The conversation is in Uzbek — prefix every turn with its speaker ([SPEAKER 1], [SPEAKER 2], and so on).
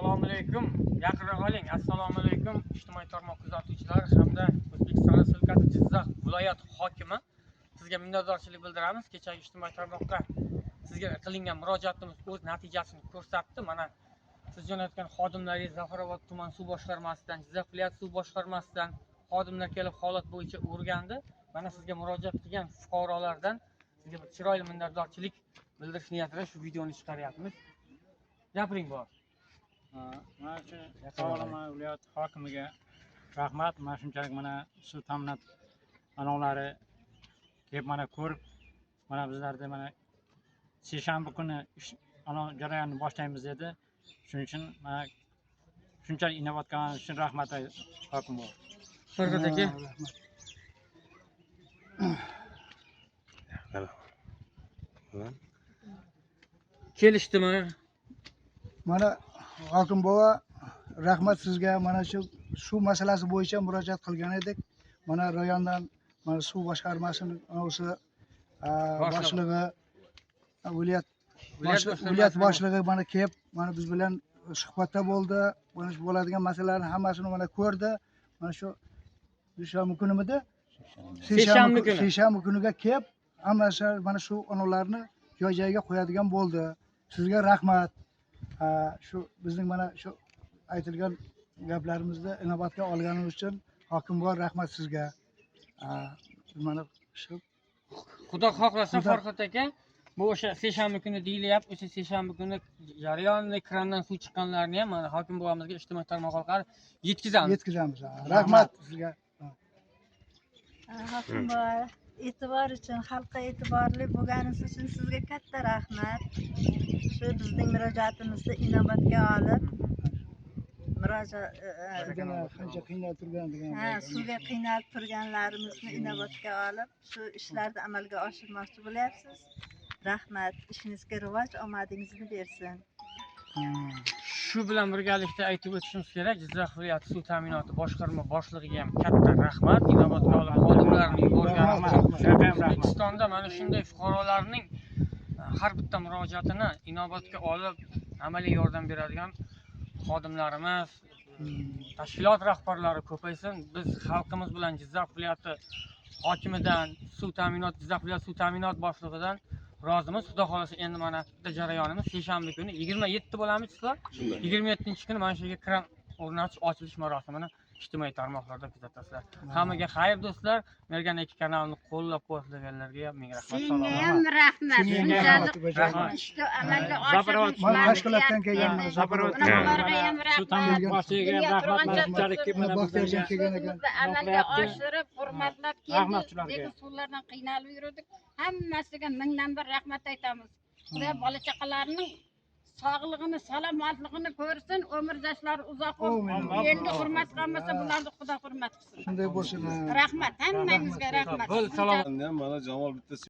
[SPEAKER 1] Assalomu alaykum. Yaqinroq oling. Assalomu alaykum, ijtimoiy tarmoq kuzatuvchilari hamda O'zbekiston Respublikasi Jizzax viloyat hokimi. Sizga minnatdorchilik bildiramiz. Kechagi ijtimoiy tarmoqqa sizga qilingan murojaatimiz o'z natijasini ko'rsatdi. Mana siz jo'natgan xodimlaringiz Zafarobod tuman suv boshqarmasidan, Jizzax viloyat suv boshqarmasidan xodimlar kelib holat bo'yicha o'rgandi. Mana sizga murojaat qilgan fuqarolardan sizga bir chiroyli minnatdorchilik bildirish niyatida shu videoni chiqaryapmiz. Gapiring bor.
[SPEAKER 2] Mana shu avvalo viloyat hokimiga rahmat. Mana shunchalik mana suv ta'minot anovlari kelib mana ko'rib, mana bizlarda mana seshanba kuni ish anov jarayonni boshlaymiz dedi. Shuning uchun mana shunchalik inobatga olganingiz uchun rahmat, hokim buva.
[SPEAKER 1] Farhod aka.
[SPEAKER 3] Rahmat.
[SPEAKER 1] Kelishdimi?
[SPEAKER 4] Mana hokim bova, rahmat sizga. Mana shu suv masalasi bo'yicha murojaat qilgan edik. Mana rayondan mana suv boshqarmasini o'zi boshlig'i, viloyat viloyat boshlig'i mana kelib mana biz bilan suhbatda bo'ldi. Mana shu bo'ladigan masalalarni hammasini mana ko'rdi. Mana shu dushanba kunimidi?
[SPEAKER 1] Seshanba kuni.
[SPEAKER 4] Seshanba kuniga kelib hammasi mana shu onalarni joy joyiga qo'yadigan bo'ldi. Sizga rahmat. Shu bizning mana shu aytilgan gaplarimizni inobatga olganingiz uchun hokim bor, rahmat sizga. Mana shu
[SPEAKER 1] Xudo xohlasa, Farhod aka, bu o'sha seshanba kuni deyilyapti. O'sha seshanba kuni jarayonni, krandan suv chiqqanlarini ham mana hokim buvamizga ijtimoiy tarmoq orqali yetkazamiz.
[SPEAKER 4] Yetkazamiz. Rahmat sizga.
[SPEAKER 5] Hokim buva, e'tibor uchun, xalqqa e'tiborli bo'lganingiz uchun sizga katta rahmat. Shu bizning murojaatimizni inobatga olib, murojaat
[SPEAKER 4] Qancha qiynalib turgan degan.
[SPEAKER 5] Ha, suvga qiynalib turganlarimizni inobatga olib, shu ishlarni amalga oshirmoqchi bo'lyapsiz. Rahmat, ishingizga rivoj, omadingizni bersin.
[SPEAKER 1] Shu bilan birgalikda aytib o'tishimiz kerak, Jizzax viloyati suv ta'minoti boshqarma boshlig'iga ham katta rahmat. Inobatga olib xodimlarni yuborgani uchun. O'zbekistonda mana shunday fuqarolarning har bitta murojaatini inobatga olib amaliy yordam beradigan xodimlarimiz, tashkilot rahbarlari ko'paysin. Biz xalqimiz bilan Jizzax viloyati hokimidan, suv ta'minot, Jizzax viloyati suv ta'minot boshlig'idan rozimiz. Xudo xohlasa, endi mana bitta jarayonimiz seshanba kuni 27 bo'ladimi sizlar? 27-kuni mana shu yerga kran o'rnatish ochilish marosimini ijtimoiy tarmoqlarda kuzatasizlar. Hammaga xayr, do'stlar. Mergan aka kanalini qo'llab-quvvatlaganlarga ham ming rahmat.
[SPEAKER 6] Senga ham rahmat. Shunchalik
[SPEAKER 1] Rahmat.
[SPEAKER 6] ishni amalga
[SPEAKER 2] Zafarobod
[SPEAKER 6] oshirib
[SPEAKER 4] Mana tashkilotdan kelgan
[SPEAKER 2] Zafarobod
[SPEAKER 6] Mana bularga ham
[SPEAKER 2] suv ta'minot
[SPEAKER 6] rahmat.
[SPEAKER 2] boshlig'iga ham rahmat. Mana shunchalik kelib mana
[SPEAKER 4] Baxtiyorjon
[SPEAKER 2] bizlarga
[SPEAKER 4] kelgan ekan.
[SPEAKER 6] So'zimizni amalga oshirib, hurmatlab
[SPEAKER 2] Rahmat
[SPEAKER 6] keldi.
[SPEAKER 2] shularga.
[SPEAKER 6] Lekin suvlardan qiynalib yurdik. Hammasiga mingdan bir rahmat aytamiz. Xudo bola chaqalarining sog'lig'ini, salomatligini ko'rsin, umr yoshlari uzoq bo'lsin.
[SPEAKER 4] Amin.
[SPEAKER 6] Endi hurmat qilmasa, bularni Xudo hurmat qilsin.
[SPEAKER 4] Shunday bo'lsin.
[SPEAKER 6] Rahmat, hammangizga rahmat.
[SPEAKER 1] Bo'ldi, salom.
[SPEAKER 3] Mana Jamol bitta